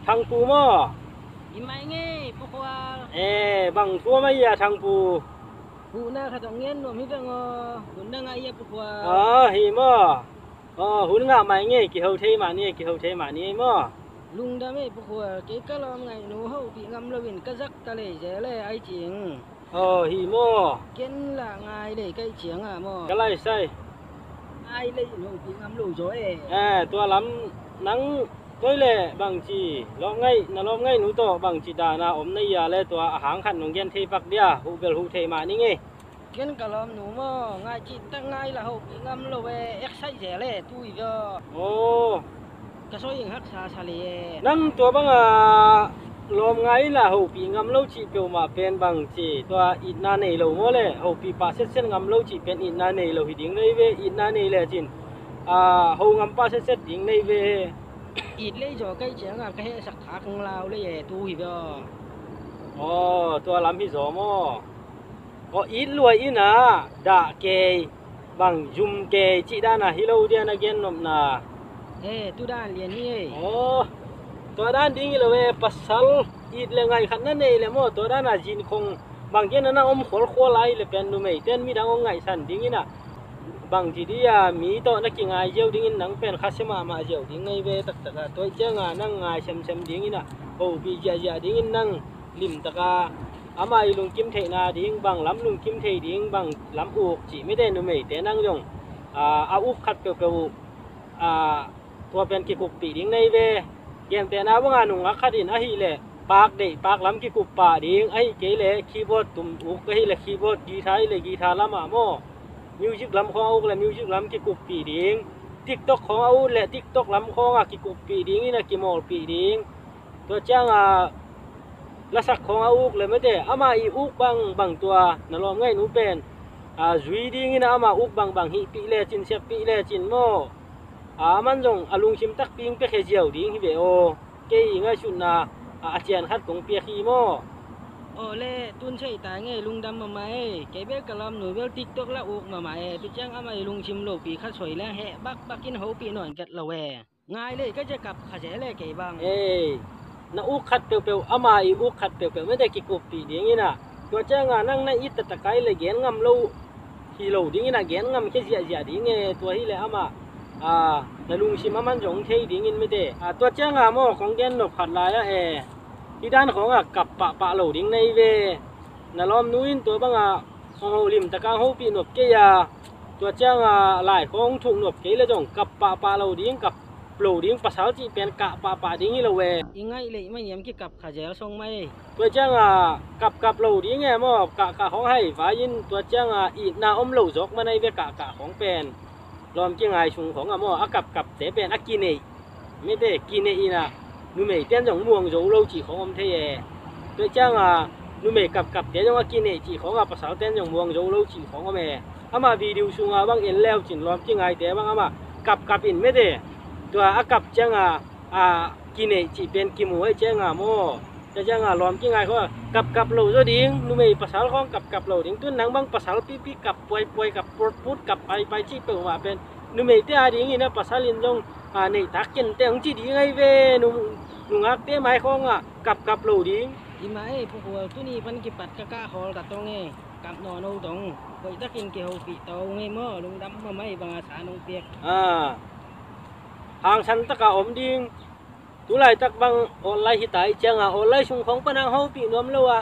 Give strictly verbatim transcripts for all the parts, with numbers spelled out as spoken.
Thangpu maw? Hi mai ngei, Pu Khual. Eh, bang thu om ahi a, Thangpu? Huhna khat hong ngen nuam hi veng aw. Hun na ngah hi a, Pu Khual? Ah, hi maw? Aw, hun ngah mai ngei, kiho thei mah ni, kiho thei mah ni maw? Lungdam ei, Pu Khual. Kei ka lawm ngaihnu hopih ngam loin ka zak ka lei zel e, ai cing. Aw, hi maw? Ken lah ngai lei ka hih ciangah maw? Ka lai sai. Ngai lei in hopih ngam lo zaw e. Eh, tua lam nang toi le bangci lawm ngaih, na lawm ngaihnu tawh bangci dana om na hia le tua a hang khat nong gen thei pak dia, huh bel huh thei mah ni ngei. Ken ka lawmnu maw, ngai cih tak ngai lah hopih ngam lo e, excite zel e, tu hi zaw. Aw. Ka soi ing haksa sa le e. Nang tua banga lawm ngai lah hopih ngam lo cih peuhmah pen bangci, tua itna nei lo maw le, hopih pah setset ngam lo cih pen itna nei lo hi ding nei ve, itna nei lecin, ah, ho ngam pah setset ding nei ve. It lei zaw ka hih cianga ka hehsak khak lau lei e, tu hi zaw. Aw, tua lam hi zaw maw? Aw, it luai ina dah kei, bang zum kei cih dana hi lo dia na gen nopna? Eh, tu dan lian hi ei. Aw, tua dan ding hi lo e, pasal it le ngai khat na nei le maw, tua dana zinkhong bang gen na na om khualkhual lai le pen numei ten midang hong ngaihsan ding ina, bang ci dia mi tawh na kingai ziau dingin nang pen khasia mahmah ziau ding ngei ve taktak a, tua cianga nang ngai semsem ding ina, hopih ziahziah dingin nang limtaka ama i lungkim theihna ding, bang lam lungkim thei ding, bang lam uk cih mite numeite nang zong, a, a uk khat peuhpeuh uh, a, tua pen kikuppih ding nei ve. Gentehna banga nungak khat in ahih leh pak deih pak lam kikup pah ding, ahih kei leh keyboard tum uk ahih leh keyboard, guitar ahih leh guitar lamah maw, music lam khawng a uk leh music lam kikuppih ding, TikTok khawng a ut leh TikTok lam khawngah kikuppih ding ina kimawlpih ding. Tua cianga lasak khawng a uk le mete, ama i uk bangbang tua na lawm ngaihnu pen, a, zui dingin ama uk bangbang hihpih lecin, siappih lecin maw, a, aman zong a lungsim takpi in piakhia ziau ding hi ve aw. Kei i ngaihsutna, a, a cian khat kong piak hi maw? Aw le, tun thei ta ngei, lungdam mahmah ei. Kei bel ka lawmnu bel TikTok la uk mahmah e, tu ciang ama i lungsim lopi khat soi leng heh bakbak in hopih nawn vet lo e. Ngai lei ka zia kap kha zel e kei bang. Ei, na uk khat peuhpeuh, ama i uk khat peuhpeuh mete kikuppih ding ina, tua cianga nang na it taktak ai le gen ngam lo hi lo ding ina, gen ngam khia ziahziah ding e, tua hi le ama, a, na lungsim aman zong thei dingin mete. A, tua cianga maw kong gen nop khat lai ah e, hi dan khawngah kap pahpah lo ding nei ve. Na lawmnu in tua banga hong ho limtaka hong hopih nop kei a, tua cianga lai khawng thuk nop kei le zong kap pahpah lo ding, kap lo ding, pasal cih pen kah pahpah ding hi lo e. I ngaih leih mah hiam, kikap kha zel song mah ei. Tua cianga kapkap lo ding e maw, kahkah khawng hai vai in, tua cianga itna om lo zawk mah nai ve, kahkah khawng pen. Lawm kingai sung khawngah maw, a kapkapte pen a kineih mete, kineih ina, numei ten zong muang zo lo cih khawng om thei e. Tua cianga numei kapkapte zong a kineih cih khawngah pasal ten zong muang zo lo cih khawng om e. Ama video sunga bang en leu cin lawm kingaite bang ama kapkap in mete, tua a kap cianga, a, kineih cih pen kimu aih cianga maw. Tua cianga lawm kingai khawngah kapkap lo zaw ding, numei pasal khawng kapkap lo ding. Tun nang bang pasal pipi kap puaipuai, kap putput, kap paipai cih peuhmah pen numeite a dingin a pasal in zong, a, neihtak kente hong ci ding ahi ve. Nu, nungakte mai khawngah kapkap lo ding. Hi mah ei, Pu Khual, tuni pan kipat ka kah khawl ta tong e. Kap nawn o tong. Hoihtakin kihopih ta o ngei maw, lungdam mahmah ei, banga sa nong piak. A, hangsan taka om ding. Tulaitak bang online hi ta ih cianga online sung khawng pana hong hopih nuam lo a,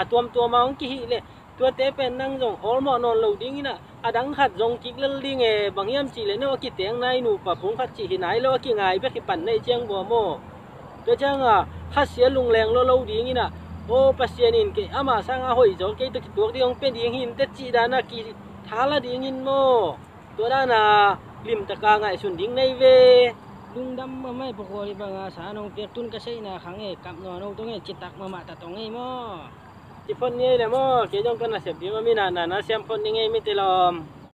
a tuamtuama hong kihih leh tuate pen nang zong awlmawh nawn lo ding ina, a dang khat zong kik lel ding e. Bang hiam cihleh no a kiteng nai nupa phung khat cih hi nai lo, a kingai bek hi pan na ih ciang bua maw. Tua cianga khasia lungleng lo lo ding ina, aw Pasian in kei ama sanga hoih zaw kei tawh kituak ding hong pia ding hi in teh cih dana kithala dingin maw. Tua dana limtaka ngaihsun ding nei ve. Lungdam mahmah ei, Pu Khual, i banga sa nong piak, tun ka seihna khang e, kap nawn o tong e, citak mahmah ta tong ei maw. Ci phot ni ei le maw, kei zong ka nasep ding a mi nana na siam phot ni ngei mite lawm.